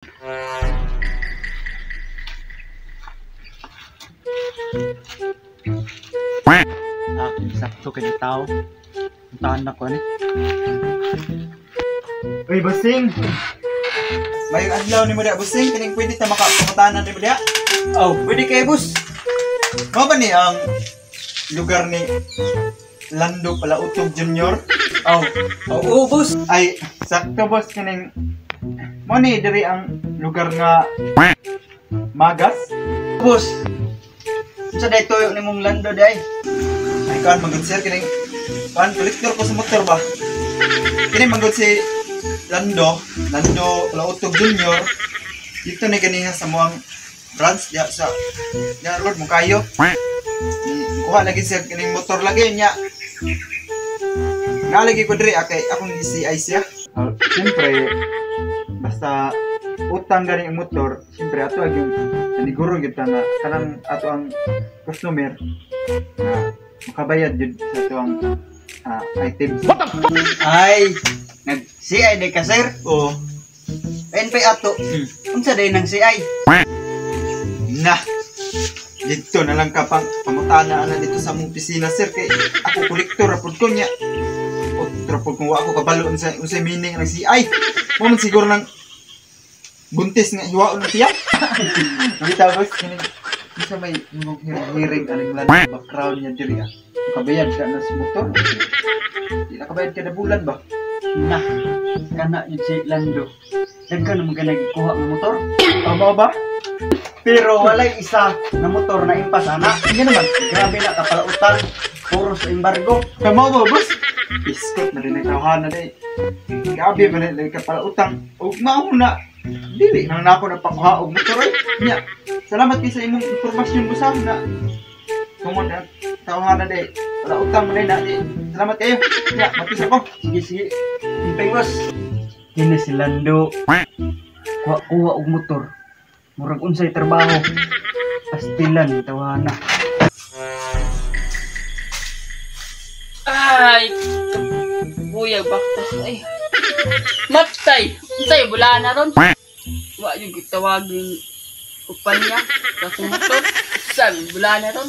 Ah, sakto kay tao. Puntahan na ko ani. Uy, busing! May adlaw ni mo diha, busing. Kining pwede ta makapangutanan ni mo diha. Oh, pwede kay boss. Mao ba ni ang lugar ni Lando Palautog Jr.? Oh, oh, oh, boss. Ay, sakto boss, kining mo ni diri ang lugar nga Magas. Boss. Unsa day tuyo nimong Lando day? Ay, kuan manggod sir, kining kuan kolektor ko sa motor ba. Kini manggod si Lando, Lando Palautog Jr. Dito ni ganiha sa muang branch diha sa diha road mo kayo. Kuha lagi siya kining motor lagi niya. Nalagi ko diri kay akong CI siya. Siyempre basta utang gani ang motor, siyempre ato ang yung naniguro gyud ta nga kanang ato ang customer na makabayad gyud sa ato ang items. Ay, nag CI day ka sir. Oo. NP ato. Unsa day nang CI? Na. Dito na lang ka pang pangutana na dito sa mong opisina sir kay ako kolektor ra pud ko niya. Otro pud kung wa ako kabalo unsa unsay meaning ng CI. Mo man siguro nang buntis nga hiwaon na siya. Kita boss kini unsa may imong hearing aning land background niya diri ah. Makabayad ka na si motor. Di na kabayad kada bulan ba? Na, kana yun si Lando. Daghan naman ka nagkuha ng motor. Tama ba? Pero walay isa na motor na impas ana. Hindi naman. Grabe na kapalautan. Puro sa embargo. Tama ba boss? Iskot na rin ang tawhana na eh. Grabe ba na kapalautang. O mauna. Dili nang nako na pakuha og motor ay. Nya. Salamat kay sa imong impormasyon boss ha na tungod na tawhana day. Wala utang mo na di. Salamat kayo. Nya, mapis ako. Sige, sige. Impeng boss. Kini si Lando. Kuha-kuha og motor. Murag unsay trabaho. Pastilan tawana. Ay, buyag baktas ay. Matay, unsay bula na ron. Wa yung gitawagin kumpanya sa motor. Sa bula na ron.